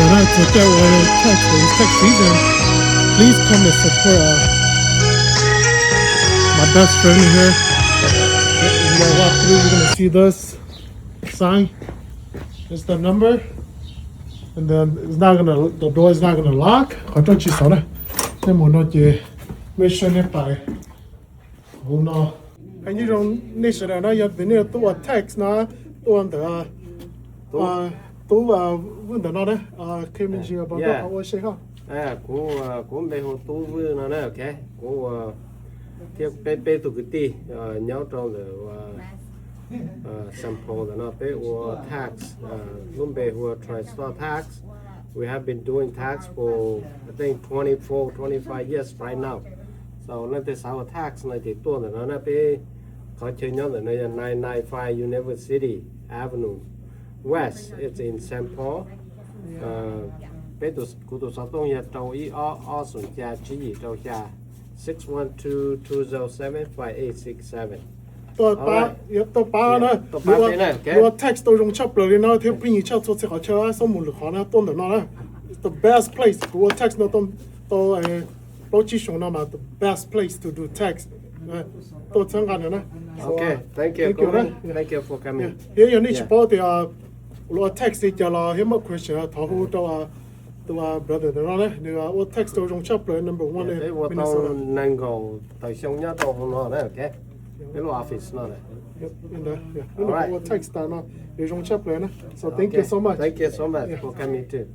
Shout out to Delaware Tech, it's tech season. Please come and support uh, my best friend here. When you guys walk through, you're gonna see this sign. It's the number. And then it's not gonna, the door is not gonna lock. Qhov rooj tsis xov na. Nej mus no ces make sure nej pais hauv no. Hais nyob zoo nej sawv daws na, yog tias nej tuaj ua tax no, tuaj ntawm tub, tub, ntawm no na, qhia me ntsis rau peb ua seb ho. Kuv, kuv npe hu Tub Vwj no na, ok. Kuv thiab peb, peb tug kwv tij nyob rau ntawm Saint Paul ntawm no peb ua tax, lub npe hu ua TriStar Tax. We have been doing tax for, I think, twenty-four, twenty-five years right now. So leej twg xav ua tax no ces tuaj ntawm no na, peb qhov chaw nyob ntawm no yog nine nine five University Avenue West, it's in Saint Paul. Peb tus, kuv tus xov tooj yog rau ib ob ob xoom xya tsib yim rau xya, six one two two zero seven five eight six seven. Tuaj pab, yuav tuaj pab na, yuav ua tax tau zoo tshaj plaws li no thiab pheej yig tshaj txhua txhia qhov chaw, txhob mus lwm qhov na, tuaj ntawm no na. The best place, kuv ua tax no tau plaub tsib xyoos no mas the best place to do tax. Tuaj txhawb nqa nws na. Thank you, thank you for coming. Thiab yog nej tsis paub tias ua tax li cas los thiab muaj question thov hu rau tus brother ntawm no na, nws ua tax tau zoo tshaj plaws, number one. Peb ua tau nees nkaum tawm xyoo nyob rau hauv no na, ok. Peb lub office no na. Ua tax tas no, nws zoo tshaj plaws na. So thank you so much. Thank you so much for coming too.